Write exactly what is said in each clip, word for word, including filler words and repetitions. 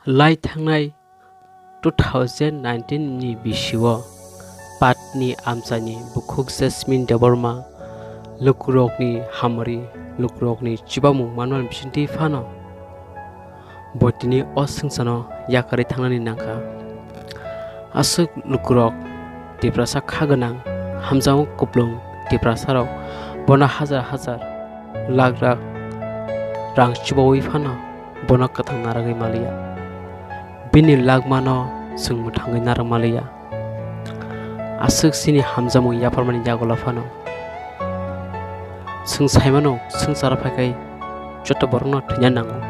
Lai thangnai two thousand nineteen ni bisio patni amchaini bukhuk Jasmine Debbarma lukurokni hamari, lukurokni chubamung manmani bisingtwi phano bo tini o swngcharno yakarwi thangnani nangkha. Aswk lukurok Tiprasa kha gwnang, hamjakmung kuplung Tiprasarok bono hajar hajar, lakh lakh rang chubaui phano bono kwthang narwgwi maliya. Bini langmano chwng mwthangwi narwk maliya. Aswk chini hamjakmung yapharmani yagulo phano chwng saimano, swngcharo phaikhai joto borokno thwina nango.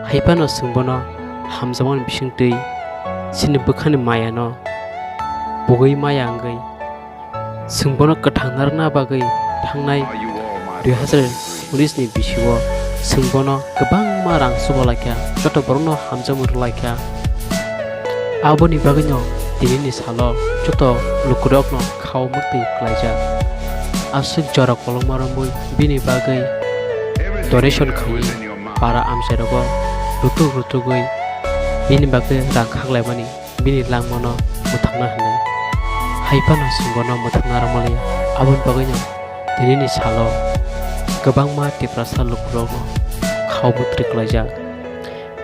Hai phano chwng bono hamjakmani bisingtwi chini bwkhani mayano pogwi maya wngwi chwng bono kwthang narwkna bagwi thangnai dui hazar unis ni bisio chwng bono kwbangma rang chuba laikha, joto borokno hamjakmung rw laikha. Aboni bagwino tinini salo joto lukurokno khao muktwi klaijak. Aswk jora kolokma romwi bini bagwi donation khaiwi para amchairogo rutuk rutugwi bini bagwi rang khaklaimani bini langmano mwthangna hwnwi. Hai phano chwng bono mwthangna rwmaliya. Aboni bagwino tinini salo kwbangma Tiprasa lukurokno khao muktwi klaijak.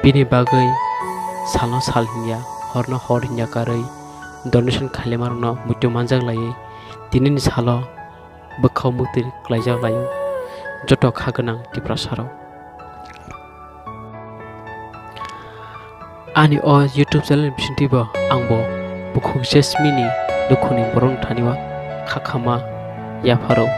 Bini bagwi salno sal hinya, horno hor hinya karwi donation khailaima rokno muitu manjak laiwi tinini salo bwkhao muktwi klaijak laio joto kha gwnang Tiprasarok. Ani o YouTube channel ni bisingtwi bo ang bo bukhuk Jasmine ni dukhuni borok thani o kha khama yapharo.